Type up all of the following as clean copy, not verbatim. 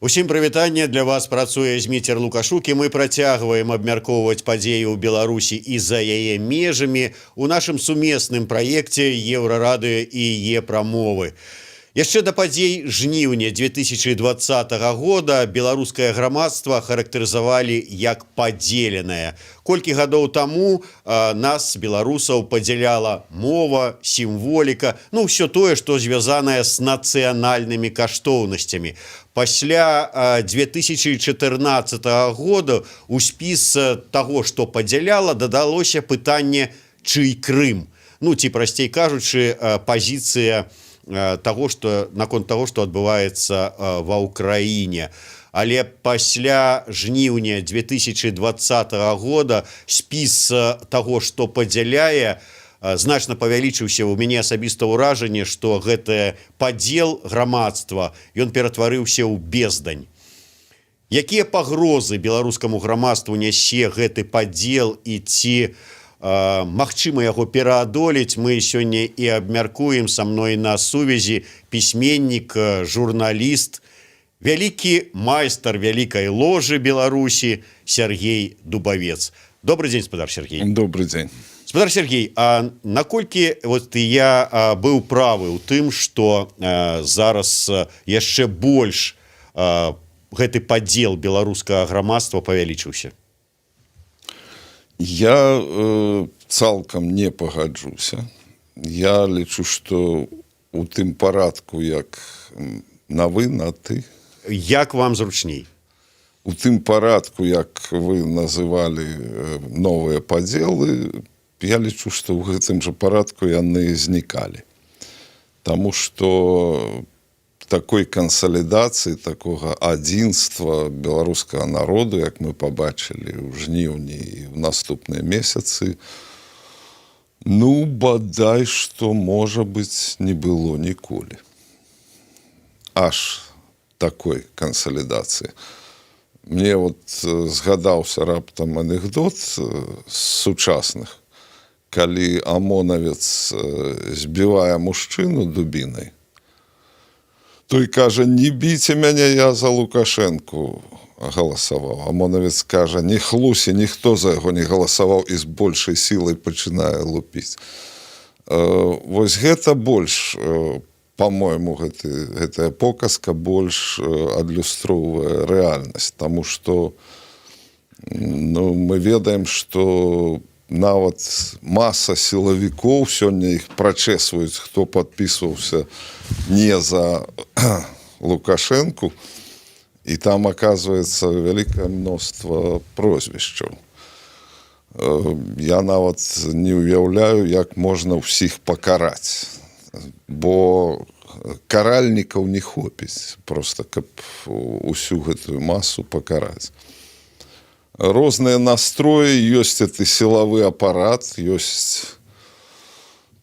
Усім прывітанне! Для вас працуе Зміцер Лукашук, і мы працягваем абмяркоўваць падзеі ў Беларусі і за яе межамі у нашым сумесным праекце Еўрарадыё і Е-прамовы. Яшчэ да падзей жніўня 2020 года беларускае грамадства характарызавалі як падзеленае. Колькі гадоў таму нас, беларусаў, падзяляла мова, сімволіка, ну, ўсё тое, што звязанае з нацыянальнымі каштоўнасцямі. Пасля 2014 года у спіс таго, што падзяляла, дадалося пытанне, чый Крым. Ну, ці, прасцей кажучы, пазіцыя таго, што наконт таго, што адбываецца ва Ўкраіне. Але пасля жніўня 2020 года спіс таго, што падзяляе, значна павялічыўся. У мяне асабіста ўражанне, што гэты падзел грамадства, ён ператварыўся ў бездань. Якія пагрозы беларускаму грамадству нясе гэты падзел і ці магчыма яго пераадолець, мы сёння і абмяркуем. Са мной на сувязі пісьменнік, журналіст, вялікі майстар Вялікай ложы Беларусі Сяргей Дубавец. Добры дзень, спадар Сяргей. Добры дзень. Спадар Сяргей, а наколькі вот я быў правы ў тым, што зараз яшчэ больш гэты падзел беларускага грамадства павялічыўся? Я цалкам не пагаджуся. Я лічу, што у тым парадку, як на вы, на ты. Як вам зручней. У тым парадку, як вы называлі новыя падзелы, я лічу, што ў гэтым жа парадку яны знікалі. Таму што такой кансалідацыі, такога адзінства беларускага народу, як мы пабачылі ў жніўні і ў наступныя месяцы, ну, бадай што, можа быць, не было ніколі. Аж такой кансалідацыі. Мне вот згадаўся раптам анекдот з сучасных, калі амонавец збівае мужчыну дубінай, той кажа: «Не біце мяне, я за Лукашэнку галасаваў». Амонавец кажа: «Не хлусі, ніхто за яго не галасаваў», і з большай сілай пачынае лупіць. Вось гэта больш, по-моему, гэтая показка больш адлюстроўвае рэальнасць, таму што, ну, мы ведаем, што нават маса сілавікоў, сёння іх прачэсваюць, хто падпісваўся не за Лукашэнку, і там оказывается вялікае мноства прозвішчаў. Я нават не ўяўляю, як можна ўсіх пакараць, бо каральнікаў не хопіць просто, каб усю гэтую масу пакараць. Розныя настроі ёсць, это сілавы апарат, ёсць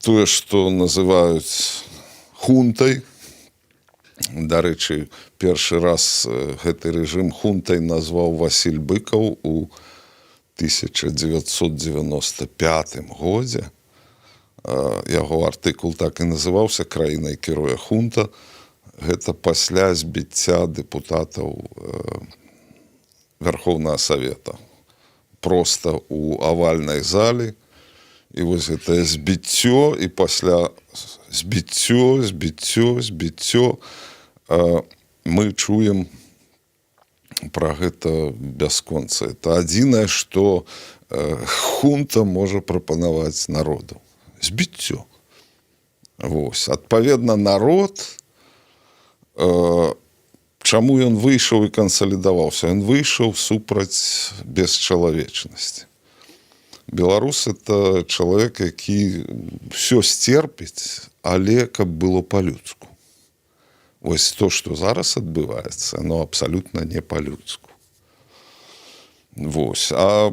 тое, што называюць хунтай. Дарэчы, першы раз гэты рэжым хунтай назваў Васіль Быкаў у 1995 годзе. Яго артыкул так і называўся: «Краінай кіруе хунта». Гэта пасля збіцця дэпутатаў Вярхоўнага Савета просто у авальнай залі. І вось гэтае збіццё, і пасля збіццё, збіццё, збіццё, мы чуем пра гэта бясконца. Это адзінае, што хунта можа прапанаваць народу: збіццё. Вось, адпаведна, народ, чаму ён выйшаў і кансалідаваўся? Ён выйшаў супраць бесчалавечнасці. Беларус — это чалавек, які все сцерпіць, але каб было па-людску. Вось то, что зараз адбываецца, оно абсалютна не па-людску. Вось, а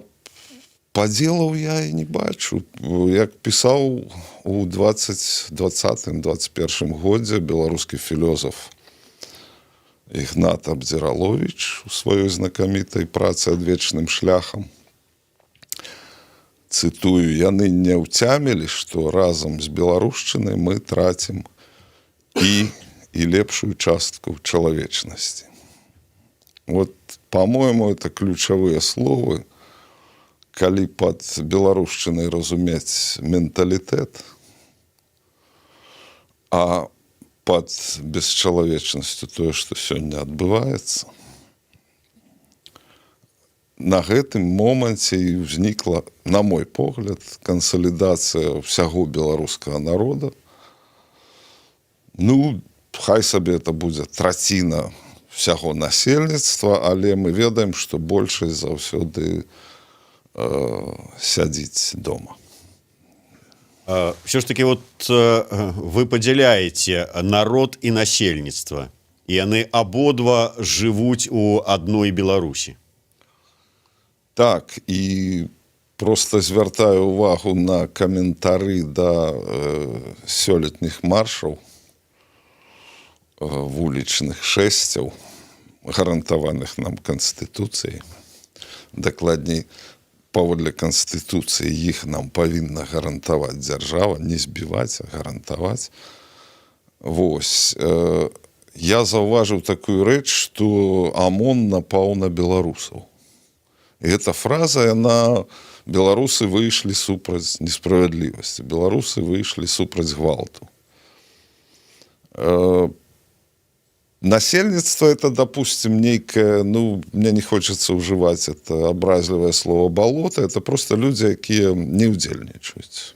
падзелаў я і не бачу. Як пісаў у 20 21 годзе беларускі філёзаф Ігнат Абдзіралович у сваёй знакамітай працы «Адвечным шляхам», цытую: «Яны не ўцямілі, што разам з беларушчынай мы трацім і лепшую частку чалавечнасці». Вот, по-моему, это ключавыя словы. Калі пад беларушчынай разумець менталітэт, а пад бесчалавечнасцю тое, што сёння адбываецца, на гэтым моманце і ўзнікла, на мой погляд, кансалідацыя ўсяго беларускага народа. Ну, хай сабе это будзе траціна всяго насельніцтва, але мы ведаем, што большасць заўсёды сядзіць дома. Все ж таки вот вы падзяляеце народ і насельніцтва, і яны абодва жывуць у адной Беларусі. Так, і просто звяртаю увагу на каментары да сёлетніх маршаў, вулічных шэсцяў, гарантаваных нам Канстытуцыяй. Дакладней, паводле Канстытуцыі іх нам павінна гарантаваць дзяржава, не збіваць, а гарантаваць. Вось. Я заўважыў такую рэч, што АМОН напаў на беларусаў. І эта фраза, яна: беларусы выйшлі супраць несправядлівасці, беларусы выйшлі супраць гвалту. Насельніцтва это, допустим, нейкае, ну, мне не хочется ўжываць это абразлівае слово «балота», это просто людзі, якія не ўдзельнічаюць.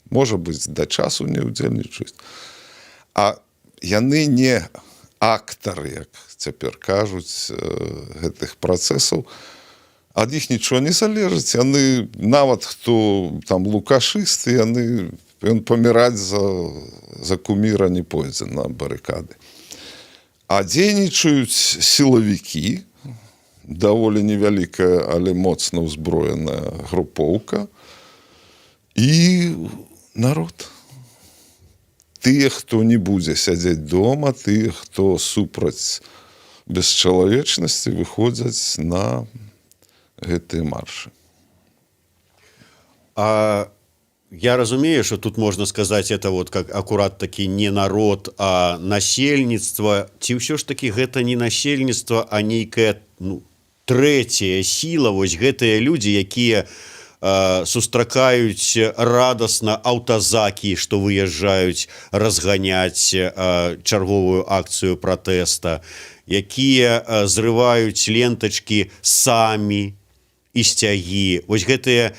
Можа быць, да часу не ўдзельнічаюць. А яны не актары, як цяпер кажуць, гэтых працэсаў. Ад іх нічого не залежыць. Яны нават, хто там лукашысты, яны, ён паміраць за куміра не пойдзе на барыкады. А дзейнічаюць сілавікі, даволі невялікая, але моцна ўзброеная групоўка, і народ. Тыя, хто не будзе сядзець дома, тыя, хто супраць бесчалавечнасці, выходзяць на гэтыя маршы. А я разумею, что тут можна сказаць, это вот как акурат таки не народ, а насельніцтва. Ці ўсё ж таки гэта не насельніцтва, а нейкая, ну, трэцяя сіла, вось гэтыя людзі, якія сустракаюць радасна аўтазакі, што выязджаюць разганяць чарговую акцыю пратэста, якія зрываюць лентачкі самі і сцягі, вось гэтыя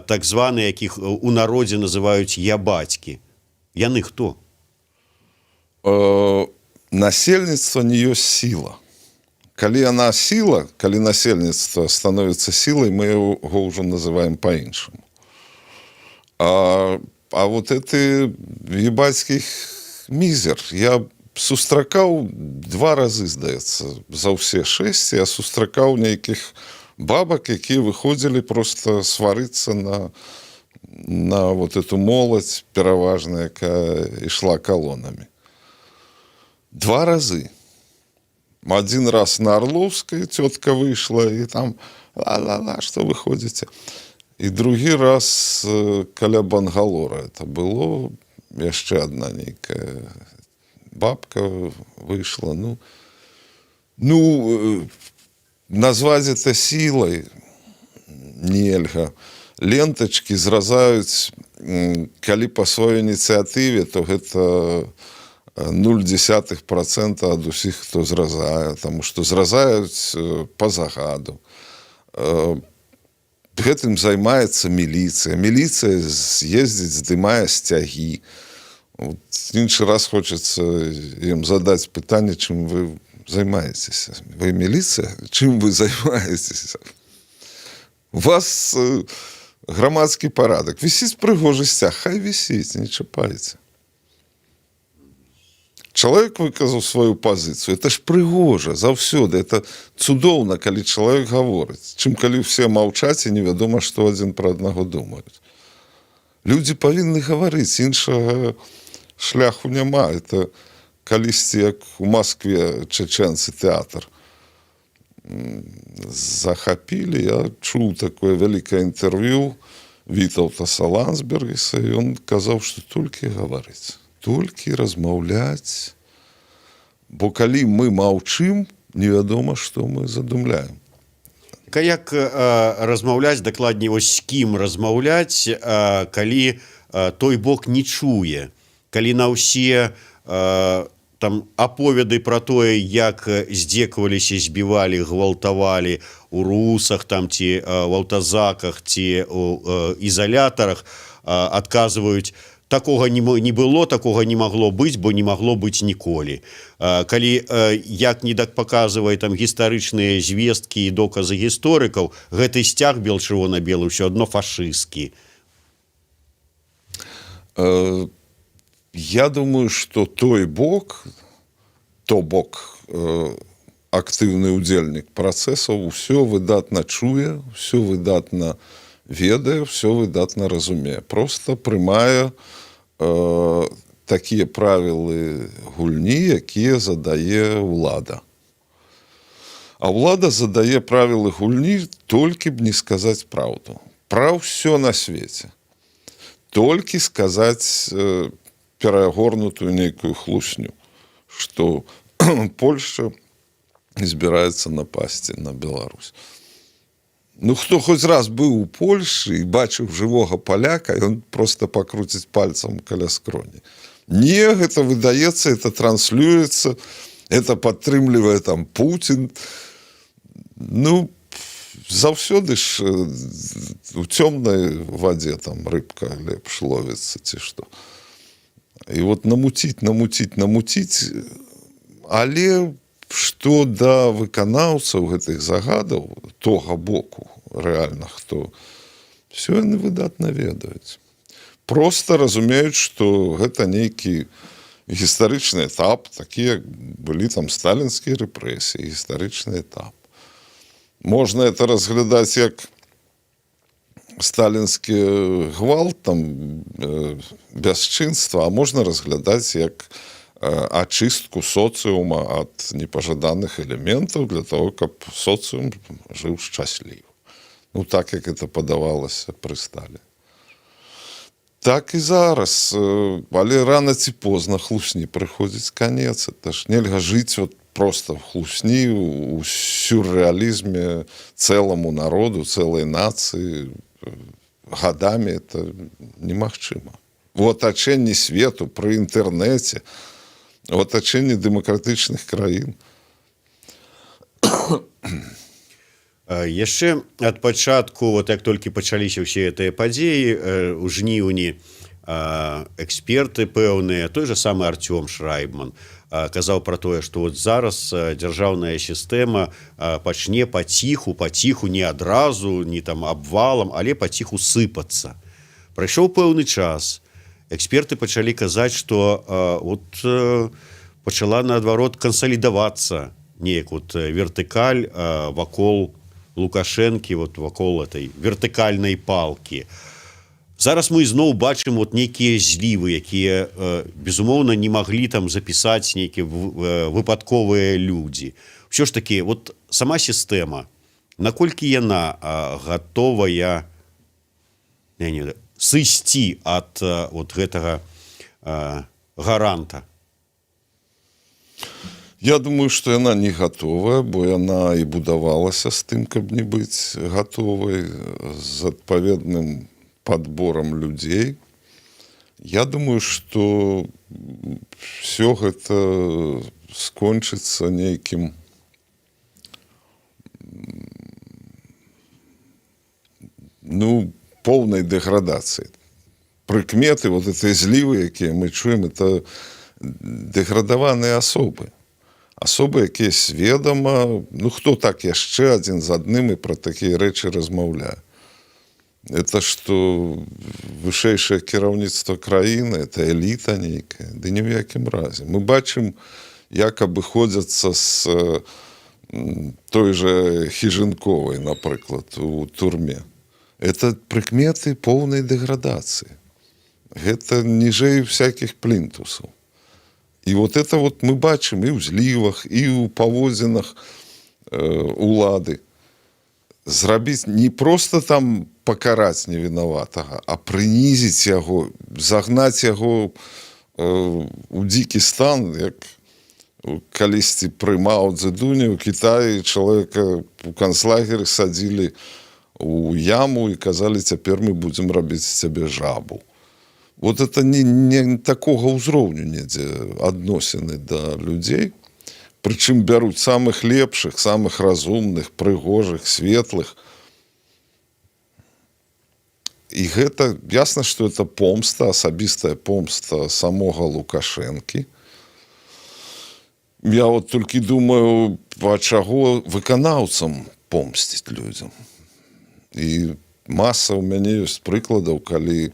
так званыя, якіх у народзе называюць ябацькі, яны хто? Насельніцтва не ёсць сіла. Калі яна сіла, калі насельніцтва становіцца сілай, мы яго ўжо называем по-іншаму. А вот это ебацькіх мізер. Я сустракаў два разы, здаецца, за ўсе шэсці я сустракаў нейкіх бабак, якія выходзілі просто сварыцца на вот эту моладзь, пераважна, якая ішла калонамі. Два разы. Один раз на Орловской тетка вышла и там: «Ла-ла-ла, что вы ходите?» І другі раз каля Бангалора это было, яшчэ одна нейкая бабка выйшла. Ну, назваць это сілай нельга. Лентачкі зразаюць, калі па сваёй ініцыятыве, то гэта 0,1% ад усіх, хто зразае, таму што зразаюць па загаду. Гэтым займаецца міліцыя. Міліцыя з'ездзіць, здымае сцягі. Вот іншы раз хочацца ім задаць пытанне: чым вы займаецеся? Вы міліцыя? Чым вы займаецеся? У вас грамадскі парадак. Вісіць прыгожы сцяг, хай вісіць, не чапайце. Чалавек выказаў сваю пазіцыю. Это ж прыгожа заўсёды, это цудоўна, калі чалавек гаворыць, чым калі ўсе маўчаць і невядома, што адзін пра аднаго думаюць. Людзі павінны гаварыць, іншага шляху няма. Это калісьці, як у Маскве чачэнцы тэатр захапілі, я чуў такое вялікае інтэрв'ю Вітаўтаса Ландсбергіса, і ён казаў, што толькі гаварыць, толькі размаўляць, бо калі мы маўчым, Невядома, што мы задумляем. Так, а як размаўляць, дакладней, вось з кім размаўляць, калі той бок не чуе, калі на ўсе там аповеды про тое, як здзекаваліся, збівалі, гвалтавалі у РУУСах там ці в аўтазаках, ці у ізалятарах, адказваюць: «Такога не было, такога не магло быць, бо не магло быць ніколі». Калі як не так паказвае там гістарычныя звесткі і доказы гісторыкаў, гэты сцяг бел чырвона-белы ўсё адно фашысцкі. Я думаю, что той бок, то бок актыўны удзельнік працэсаў, усё выдатна чуе, ўсё выдатна ведае, ўсё выдатна разумее. Просто прымае такія правілы гульні, якія задае ўлада. А ўлада задае правілы гульні, толькі б не сказаць праўду. Пра ўсё на свеце. Толькі сказаць перагорнутую нейкую хлусню, што Польша збіраецца напасці на Беларусь. Ну, хто хоць раз быў у Польшы і бачыў жывога паляка, ён просто пакруціць пальцам каля скроні. Не, гэта выдаецца, это транслюецца, это падтрымлівае там Путін. Ну, заўсёды ж у цёмнай вадзе там рыбка лепш ловіцца, ці што. І вот намуціць, намуціць, намуціць, але што да выканаўцаў гэтых загадаў тога боку, рэальна хто, все яны выдатна ведаюць. Просто разумеюць, што гэта нейкі гістарычны этап, такі, як былі там сталінскія рэпрэсіі, гістарычны этап. Можна это разглядаць як сталінскі гвалт, там бясчынства, а можна разглядаць як ачыстку соцыума ад непажаданых элементаў для того, каб соцыум жыў шчасліва. Ну, так, як это падавалася пры Сталіне. Так і зараз, але рана ці позна хлусні прыходзіць канец. Это ж нельга жыць вот просто в хлусні, у сюррэалізме цэламу народу, цэлай нацыі гадамі, это немагчыма. У атачэнні свету, пры інтэрнэце, у атачэнні дэмакратычных краін. Яшчэ ад пачатку, вот як толькі пачаліся ўсе гэтыя падзеі у жніўні, эксперты пэўныя, той же самы Артём Шрайбман казаў про тое, что вот зараз дзяржаўная сістэма пачне паціху, паціху, не адразу, не там абвалам, але паціху сыпацца. Прайшоў пэўны час, эксперты пачалі казаць, что вот пачала наадварот кансалідавацца неяк вот вертыкаль вакол Лукашэнкі, вот вакол этой вертыкальнай палки. Зараз мы зноў бачым вот нейкія злівы, якія безумоўна, не маглі там запісаць нейкія выпадковыя людзі. Ўсё ж таки вот сама сістэма, наколькі яна гатовая не сысці ад вот гэтага гаранта? Я думаю, што яна не гатовая, бо яна і будавалася з тым, каб не быць гатовай, з адпаведным падборам людзей. Я думаю, што все гэта скончыцца нейкім, ну, поўнай дэградацыяй. Прыкметы, вот этой злівы, якія мы чуем, это дэградаваныя асобы. Асобы, якія сведама, ну, хто так яшчэ адзін з адным і пра такія рэчы размаўляе? Это што, вышэйшае кіраўніцтва краіны, это эліта нейкая? Ды ні ў якім разе. Мы бачым, як абыходзяцца з той же Хіжынковай, напрыклад, у турме. Это прыкметы поўнай дэградацыі. Гэта ніжэй всяких плінтусаў. І вот это вот мы бачым і ў злівах, і ў паводзінах улады. Зрабіць не просто там пакараць невінаватага, а прынізіць яго, загнаць яго у дзікі стан, як Калісьці пры Мао Цзэдуне ў Кітаі чалавека у канцлагеры садзілі у яму і казалі: «Цяпер мы будзем рабіць з цябе жабу». Вот это не такога ўзроўню недзе адносіны да людзей. Прычым бяруць самых лепшых, самых разумных, прыгожых, светлых. І гэта ясна, что это помста, асабістая помста самога Лукашэнкі. Я вот толькі думаю, а чаго выканаўцам помсціць, людзям? І маса ў мяне ёсць прыкладаў, калі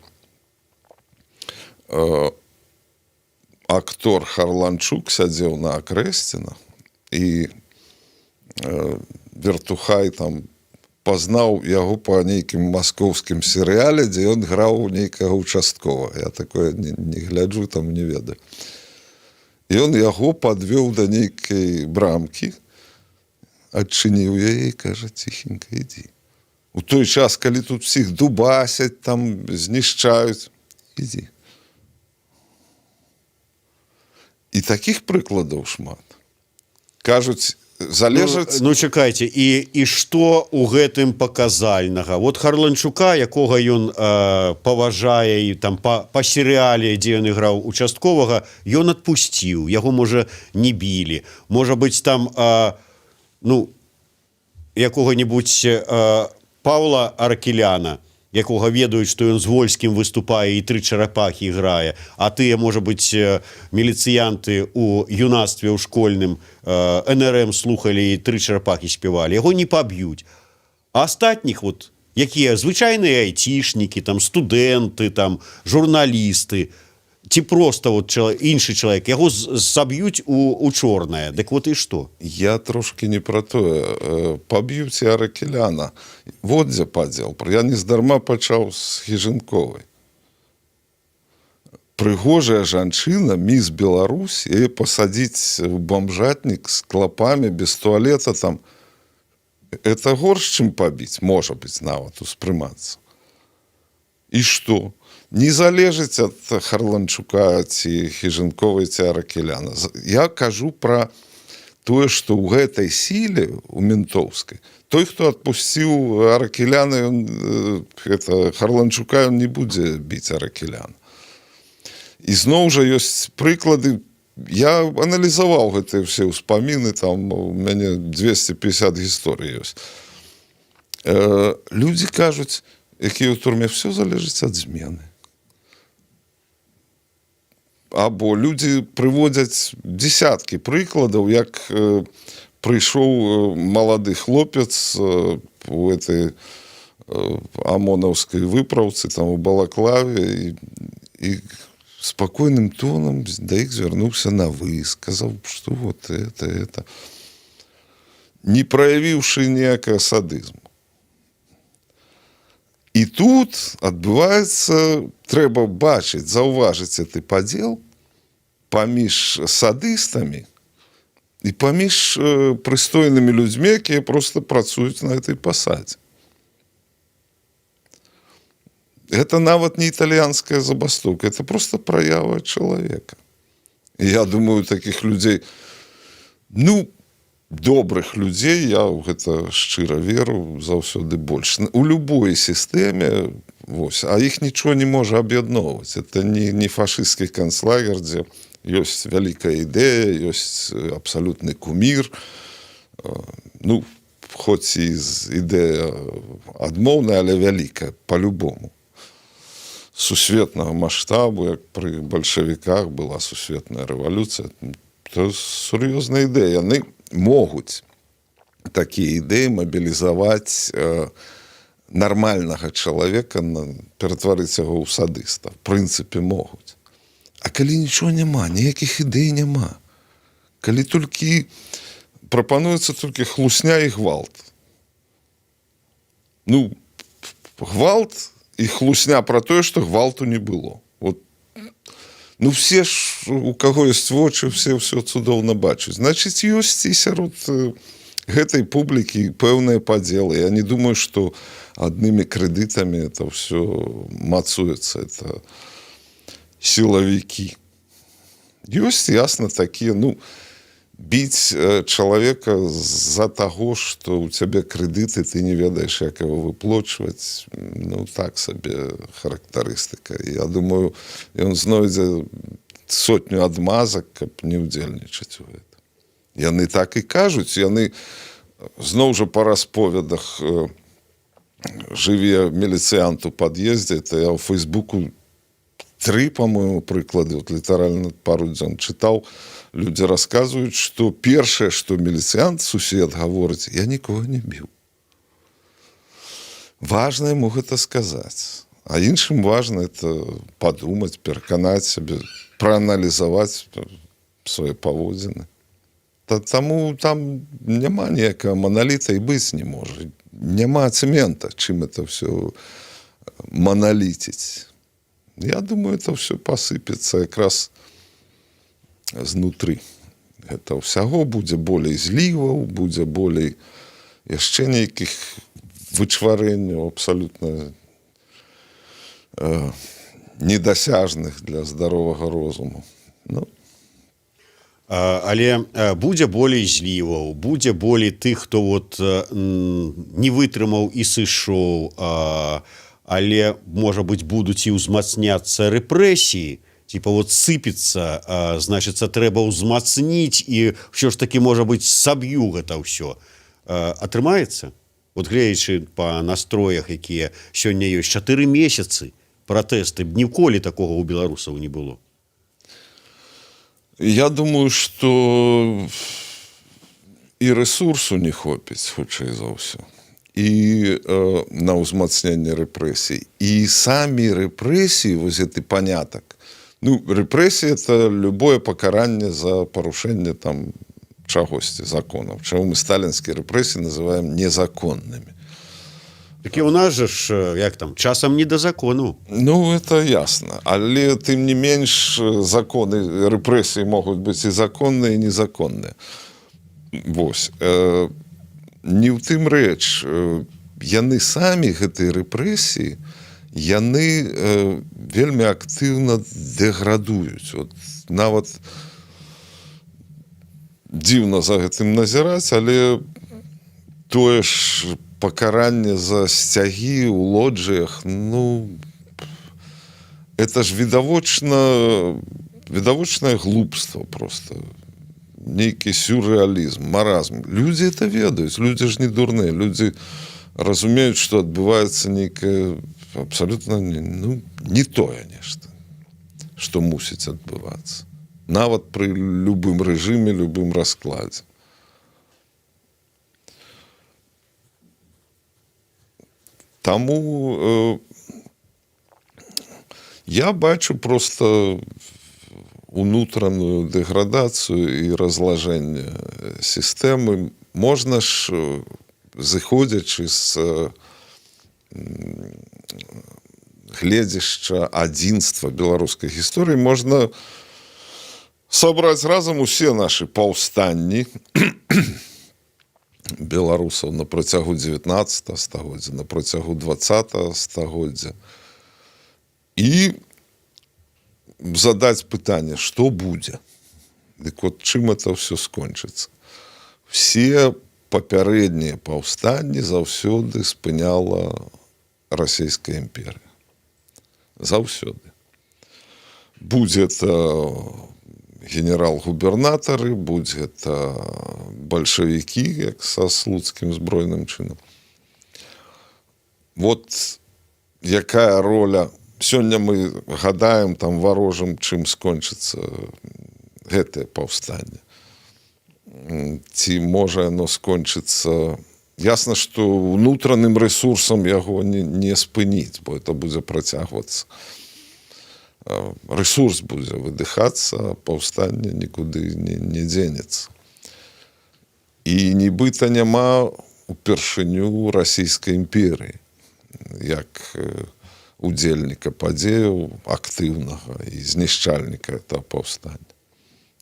актор Харланчук сядзеў на Акрэсціна, і вертухай там пазнаў яго па нейкім маскоўскім серыяле, дзе ён граў нейкага участкова. Я такое не гляджу там, не ведаю. Ён яго падвёў да нейкай брамкі, адчыніў яе і кажа: «Ціхенька ідзі». У той час, калі тут всіх дубасяць, там знішчаюць, ідзі. І таких прыкладаў шмат. Кажуць, залежаць. Ну, чакайце, і што у гэтым паказальнага? Вот Харланчука, якога ён паважае, і там па серыяле, дзе ён іграў участковага, ён адпусціў, яго, можа, не білі, можа быць, там ну, якога-нибудь Павла Аракеляна, якога ведаюць, што ён з Вольскім выступае і «Тры чарапахі» іграе, а тыя, можа быць, міліцыянты у юнацтве ў школьным НРМ слухалі і «Тры чарапахі» спявалі, яго не паб'юць. А астатніх вот, якія звычайныя айцішнікі, там, студэнты, там, журналісты ці просто вот іншы чалавек, яго саб'юць у чорнае. Дык вот, і што? Я трошки не про тое. Паб'юць і Аракеляна. Вот дзе падзел. Я нездарма пачаў з Хіжынковай. Прыгожая жанчына, міс Беларусь, яе пасадзіць у бамжатнік з клапамі, без туалета там. Это горш, чым пабіць, можа быць, нават успрымацца. І што? Не залежыць ад Харланчука ці Хіжынковай ці Аракеляна. Я кажу пра тое, што ў гэтай сіле, у ментоўскай, той, хто адпусціў Аракеляна, ён, это, Харланчука, ён не будзе біць Аракеляна. І зноў жа ёсць прыклады. Я аналізаваў гэтыя ўсе ўспаміны, там у мяне 250 гісторый ёсць. Людзі кажуць, якія ў турме: все залежыць ад змены. Або людзі прыводзяць десяткі прыкладаў, як прыйшоў малады хлопец у этой амонаўскай выпраўцы, там, у балаклаве, і спакойным тонам да іх звярнуўся на вы, сказаў, что вот это, не праявіўшы ніякага садызму. І тут адбываецца, трэба бачыць, заўважыць гэты падзел паміж садыстамі і паміж прыстойнымі людзьмі, якія просто працуюць на этой пасадзе. Это нават не італьянская забастоўка, это просто праява чалавека. І я думаю, таких людзей, ну, добрых людзей, я ў гэта шчыра веру, заўсёды больш. У любой сістэме, вось, а іх нічого не можа аб'ядноўваць. Это не фашысцкі канцлагер, дзе ёсць вялікая ідэя, ёсць абсалютны кумір. Ну, хоць і з ідэя адмоўная, але вялікая по-любому. Сусветнага маштабу, як пры бальшавіках была сусветная рэвалюцыя, то сур'ёзная ідэя. Яны могуць такія ідэі мабілізаваць нармальнага чалавека, ператварыць яго ў садыста. В прынцыпе, могуць. А калі нічого няма, ніякіх ідэй няма, калі толькі прапануецца толькі хлусня і гвалт. Ну, гвалт і хлусня пра тое, што гвалту не было. Вот, ну, все ж, у каго ёсць вочы, все ўсё цудоўна бачаць. Значыць, ёсць і сярод гэтай публікі пэўныя падзелы. Я не думаю, што аднымі крэдытамі это ўсё мацуецца, это сілавікі. Ёсць, ясна, такія, ну, Біць чалавека з-за таго, што ў цябе крэдыты, ты не ведаеш, як его выплочваць, ну, так сабе характарыстыка. Я думаю, ён знойдзе сотню адмазак, каб не ўдзельнічаць у гэтым. Яны так і кажуць, яны зноў жа па расповедах, жыве міліцыянт у пад'ездзе, это я ў фейсбуку тры, по-моему, прыклады, вот літаральна пару дзён чытаў, людзі расказваюць, што першае, што міліцыянт сусед гаворыць: «Я нікога не біў». Важна яму гэта сказаць, а іншым важна это падумаць, пераканаць сябе, прааналізаваць свае паводзіны. Таму там няма ніякага маналіта і быць не можа, няма цемента, чым это все маналіціць. Я думаю, это все посыпется якраз знутры. Это ўсяго будзе болей зліваў, будзе болей яшчэ нейкіх вычварэнняў, абсалютна недасяжных для здаровага розуму. Ну. Але будзе болей зліваў, будзе болей тых, хто вот не вытрымаў і сышоў, але, можа быть, будуць і ўзмацняцца рэпрэсіі, типа вот сыпецца, значится, трэба ўзмацніць, і ўсё ж таки, можа быть, саб'ю гэта ўсё. Атрымаецца? Вот гледзячы по настроях, якія сёння ёсць, 4 месяцы пратэсты, ніколі такога у беларусаў не было. Я думаю, что і рэсурсу не хопіць, хутчэй за ўсё, і на ўзмацненне рэпрэсій, і самі рэпрэсіі, вось гэты панятак. Ну, рэпрэсіі — это любое пакаранне за парушэнне там чагосьці, законаў. Чаму мы сталінскія рэпрэсіі называем незаконнымі? Такі у нас же ж, як там, часам не да закону. Ну, это ясно, але тым не менш законы, рэпрэсіі могуць быць і законныя, і незаконныя. Вось не ў тым рэч. Яны самі, гэтыя рэпрэсіі, яны вельмі актыўна дэградуюць. Вот нават дзіўна за гэтым назіраць, але тое ж пакаранне за сцягі ў лоджыях, ну, это ж відавочнае глупства, просто нейкі сюррэалізм, маразм. Людзі это ведаюць, людзі ж не дурныя, людзі разумеюць, што адбываецца нейкае абсалютна не, ну, не тое нешта, што мусіць адбывацца нават пры любым рэжыме, любым раскладзе. Таму я бачу просто унутраную дэградацыю і разлажэнне сістэмы. Можна ж, зыходзячы з гледзяшча адзінства беларускай гісторыі, можна сабраць разам усе нашы паўстанні беларусаў на працягу 19 стагоддзя, на працягу 20 стагоддзя і задаць пытанне, што будзе. Дык вот, чым это все скончыцца? Все папярэднія паўстанні заўсёды спыняла Расійская імперыя. Заўсёды. Будзе это генерал-губернатары, будь гэта бальшавікі, як са Слуцкім збройным чынам. Вот якая роля? Сёння мы гадаем там, варожым, чым скончыцца гэтае паўстанне. Ці можа яно скончыцца? Ясна, што унутраным рэсурсам яго не спыніць, бо это будзе працягвацца. Рэсурс будзе выдыхацца, паўстанне нікуды не дзенецца. І нібыта няма упершыню Расійскай імперыі як удзельніка падзеяў актыўнага і знішчальніка этого паўстання.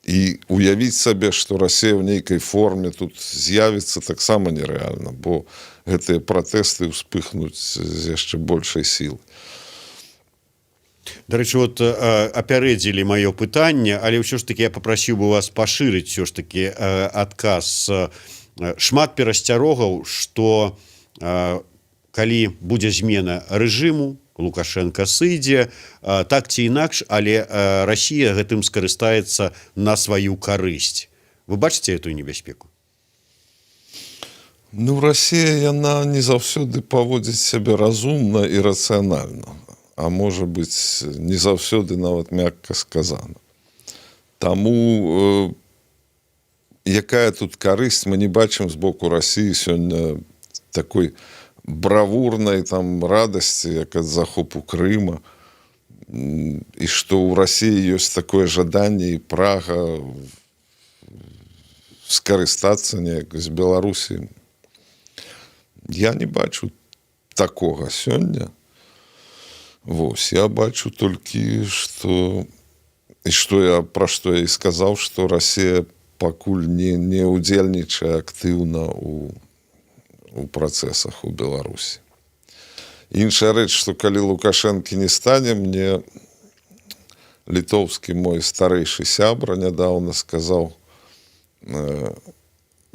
І уявіць сабе, што Расія ў нейкай форме тут з'явіцца, таксама нерэальна, бо гэтыя пратэсты ўспыхнуць з яшчэ большай сілы. Дарэчы, вот апярэдзілі маё пытанне, але ўсё ж таки я папрасіў бы вас пашырыць все ж таки адказ. Шмат перасцярогаў, что калі будзе змена рэжыму, Лукашенко сыдзе, так ці інакш, але Россия гэтым скарыстаецца на сваю карысць. Вы бачыце эту небяспеку? Ну, Россия, яна не заўсёды паводзіць сябе разумна і рацыянальна, а можа быць, не заўсёды нават, мякка сказана. Таму якая тут карысць? Мы не бачым з боку России сёння такой бравурнай там радасці, як ад захопу Крыма, і што ў России ёсць такое жаданне і прага скарыстацца неяк з Беларусі. Я не бачу такога сёння. Вось я бачу толькі, что і што я пра што я і сказаў, што Россия пакуль не удзельнічае актыўна у працэсах у Беларусі. Іншая рэч, што калі Лукашэнкі не стане, мне літоўскі мой старэйшы сябра нядаўна сказаў,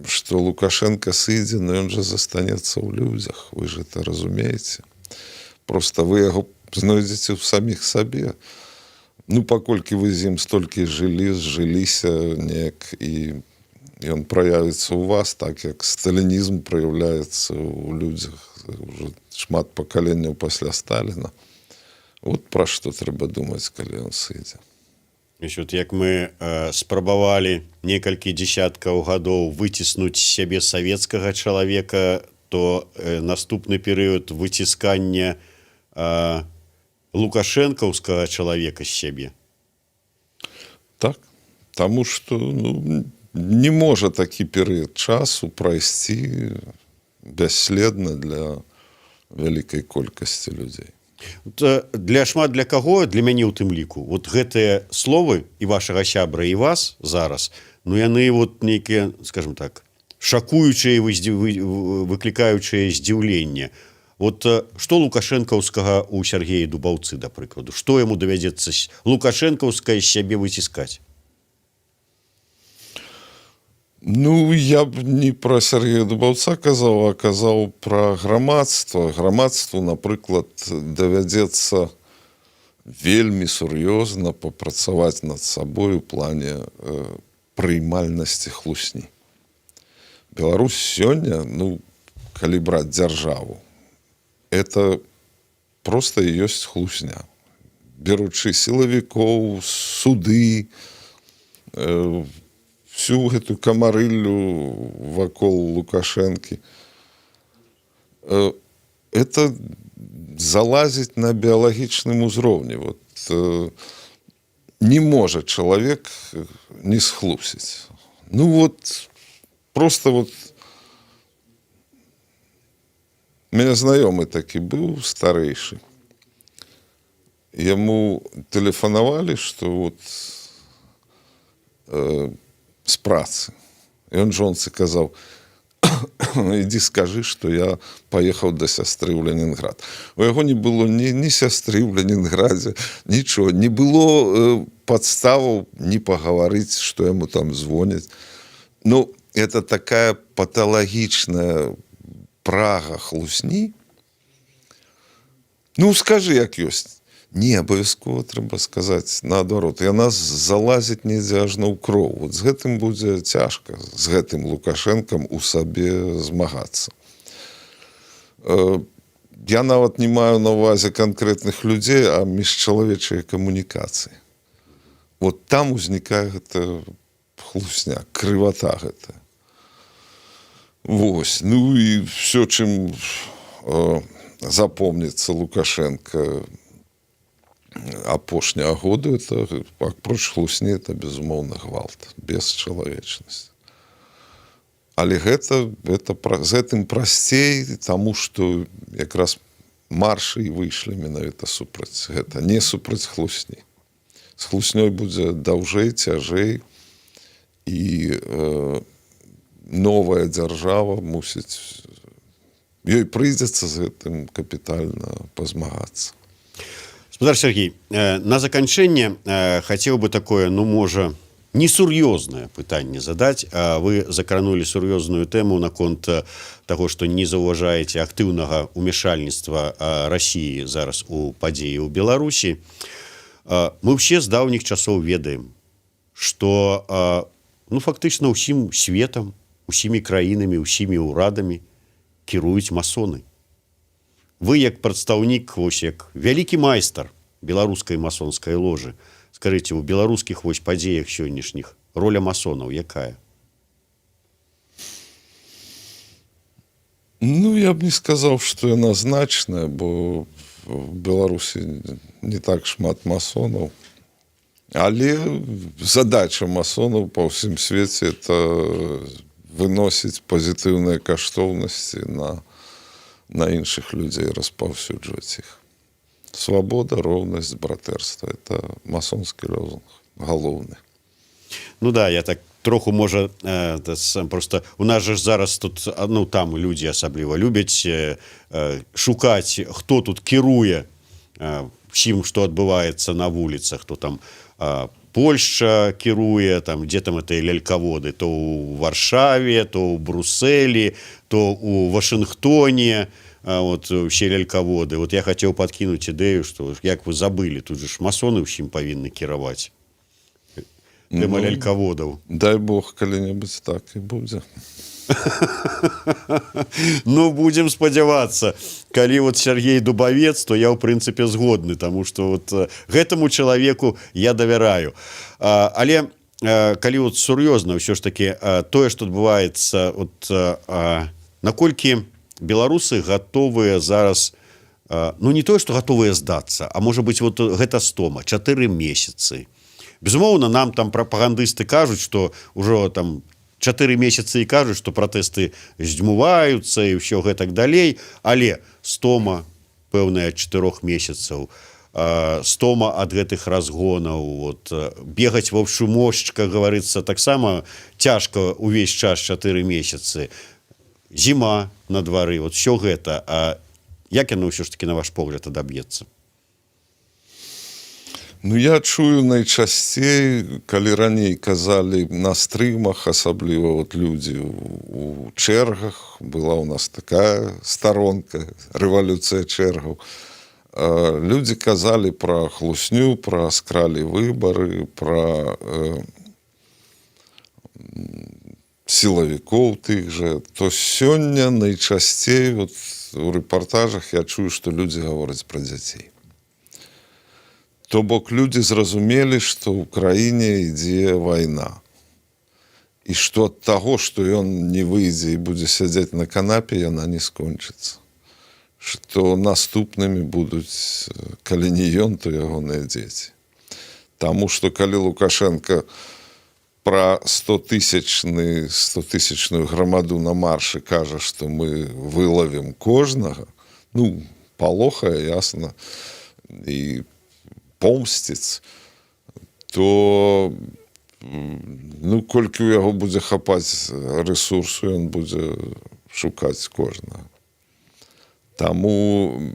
что Лукашенко сыдзе, но ён жа застанецца ў людзях. Вы же это разумееце. Просто вы яго знойдзеце ў саміх сабе. Ну, паколькі вы з ім столькі жылі, зжыліся неяк, і ён праявіцца ў вас так, як сталінізм праяўляецца ў людзях уже шмат пакаленняў пасля Сталіна. Вот пра што трэба думаць, калі ён сыдзе. Вот як мы спрабавалі некалькі десяткаў гадоў выціснуць сябе савецкага чалавека, то наступны перыяд выціскання лукашэнкаўскага чалавека з сябе. Так. Таму что, ну, не можа такі перыяд часу прайсці бясследна для вялікай колькасці людзей. Вот, для шмат для каго, для мяне ў тым ліку, вот гэтыя словы і вашага сябра, і вас зараз, ну, яны вот нейкія, скажем так, шакуючыя, выклікаючыя здзіўленне. Вот што лукашэнкаўскага у Сергея Дубаўцы, да прыкладу, што яму давядзецца лукашэнкаўскае з сябе выціскаць? Ну, я б не пра Сергея Дубаўца казаў, а казаў пра грамадства. Грамадству, напрыклад, давядзецца вельмі сур'ёзна папрацаваць над сабой у плане прыймальнасці хлусні. Беларусь сёння, ну, калі браць дзяржаву, это просто і ёсць хлусня. Беручы сілавікоў, суды, всю гэту камарыллю вакол Лукашэнкі. Это залазіць на біялагічным узроўні. Вот, не можа чалавек не схлусіць. Ну вот просто вот мяне знаёмы такі быў старэйшы. Яму тэлефанавалі, што вот з працы. Ён жонцы казаў: «Ідзі скажы, што я паехаў да сястры ў Ленінград». У яго не было ні сястры ў Ленінградзе, нічого, не было падставаў не пагаварыць, што яму там звоняць. Ну, это такая паталагічная прага хлусні. Ну, скажы, як ёсць. Не абавязкова трэба сказаць наадварот. Яна залазіць недзе ажно ў кроў. Вот з гэтым будзе цяжка, з гэтым Лукашэнкам у сабе змагацца. Я нават не маю на увазе канкрэтных людзей, а міжчалавечыя камунікацыі. Вот там узнікае гэта хлусня, крывата гэта. Вось. Ну і все, чым запомніцца Лукашенко апошняга году, это, апроч хлусні, это, безумоўна, гвалт, бесчалавечнасць. Але гэта з гэтым прасцей, таму што якраз маршы і выйшлі менавіта супраць гэта, не супраць хлусні. З хлуснёй будзе даўжэй, цяжэй, і новая дзяржава мусіць, ёй прыйдзецца з гэтым капітальна пазмагацца. Спадар Сяргей, на заканчэнне хацеў бы такое, ну, можа, несур'ёзнае пытанне задаць. А вы закранулі сур'ёзную тэму наконт таго, што не заўважаеце актыўнага ўмяшальніцтва Расіі зараз у падзеі ў Беларусі. Мы ўсе з даўніх часоў ведаем, што, ну, фактычна ўсім светам, усімі краінамі, усімі ўрадамі кіруюць масоны. Вы, як прадстаўнік, вось як вялікі майстар беларускай масонскай ложы, скажыце, у беларускіх вось падзеях сённяшніх роля масонаў якая? Ну, я б не сказаў, што яна значная, бо в Беларусі не так шмат масонаў. Але задача масонаў па ўсім свеце — это выносіць пазітыўныя каштоўнасці на іншых людзей, распаўсюджваць іх. Свабода, роўнасць, братэрства — это масонскі лозунг галоўны. Ну да, я так троху, можа, просто у нас же ж зараз тут, ну, там людзі асабліва любяць шукаць, хто тут кіруе всім, што адбываецца на вуліцах. То там Польша кіруе, там, дзе там это лялькаводы, то ў Варшаве, то ў Брусселі, то у Вашынгтоне, вот все лялькаводы. Вот я хацеў подкінуць ідэю, что як вы забылі, тут же ж масоны ўсім павінны кіраваць. Тэма, Ну, лялькаводаў. Дай Бог, калі-небудзь так і будзе. Ну, будем спадзявацца. Калі вот Сяргей Дубавец, то я ў прынцыпе згодны, таму што вот гэтаму чалавеку я давяраю. Але калі вот сур'ёзна, ўсё ж таки тое, што адбываецца, вот наколькі беларусы гатовыя зараз, ну, не тое што гатовыя здацца, а можа быть, вот гэта стома, 4 месяцы. Безумоўна, нам там прапагандысты кажуць, што ўжо там 4 месяцы, і кажуць, што пратэсты здзьмуваюцца і ўсё гэтак далей, але стома пэўная 4 месяцаў, стома ад гэтых разгонаў. Вот бегаць во всю мощь, как говорится, таксама цяжка увесь час 4 месяцы, зіма на двары. Вот все гэта, а як яно ўсё ж таки, на ваш погляд, адаб'ецца? Ну, я чую найчасцей, калі раней казалі на стрымах, асабліва вот людзі у чэргах, была у нас такая старонка «Рэвалюцыя чэргаў». Людзі казалі пра хлусню, пра скралі выбары, пра сілавікоў тых жа, то сёння найчасцей вот у рэпартажах я чую, што людзі гавораць пра дзяцей. То бок людзі зразумелі, што ў краіне ідзе вайна. І што ад таго, што ён не выйдзе і будзе сядзець на канапе, яна не скончыцца. Што наступнымі будуць, калі не ён, то ягоныя дзеці. Таму што калі Лукашэнка пра 100-тысячны 100-тысячную грамаду на маршы кажа, што мы вылавім кожнага, ну, палохае, ясна, і помсціць, то, ну, колькі ў яго будзе хапаць рэсурсу, ён будзе шукаць кожнага. Таму,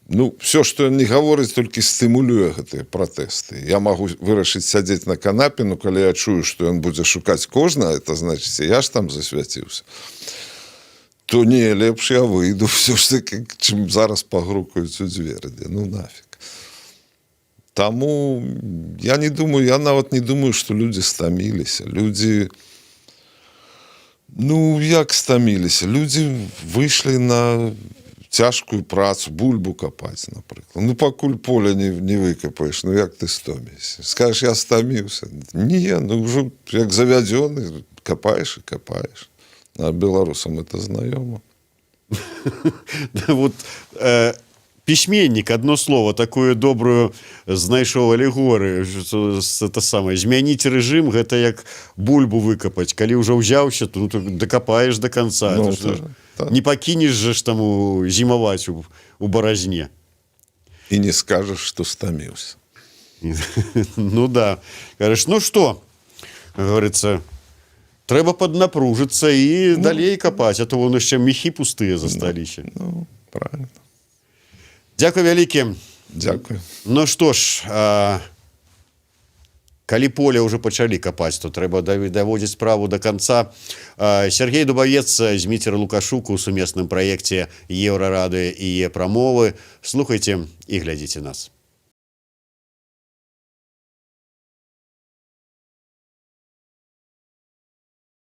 ну, все, што ён не гаворыць, толькі стымулюе гэтыя пратэсты. Я магу вырашыць сядзець на канапе, но калі я чую, што ён будзе шукаць кожнага, это значыць, я ж там засвяціўся, то не, лепш я выйду все ж таки, чым зараз пагрукаюць у дзверы. Ну нафиг. Таму я не думаю, я нават не думаю, што людзі стаміліся. Людзі, ну, як стаміліся, людзі выйшлі на цяжкую працу, бульбу капаць, напрыклад. Ну, пакуль поле не выкапаеш, ну як ты стомішся, скажешь: «Я стаміўся»? Не, ну, ўжо як завядзёны, капаеш і капаеш. А беларусам это знаёма. Вот пісьменнік, одно слово, такую добрую знайшоў алегорыю, это самое: змяніць рэжым — гэта як бульбу выкапаць, калі ўжо ўзяўся, то, ну, дакапаеш до конца. Ну, это ж, так. Не пакінеш же ж там зімаваць у баразне. І не скажаш, што стаміўся. Ну да, кажаш, ну что говорится, трэба поднапружыцца і, ну, далей капаць, а то вон яшчэ мехі пустыя засталіся. Ну, правильно. Дзякуй вялікі. Дзякую. Ну што ж, калі поле ўжо пачалі капаць, то трэба даводзіць справу до конца. Сяргей Дубавец, Зміцер Лукашук у сумесным праекце Еўрарадыё і Е-прамовы. Слухайце і глядзіце нас.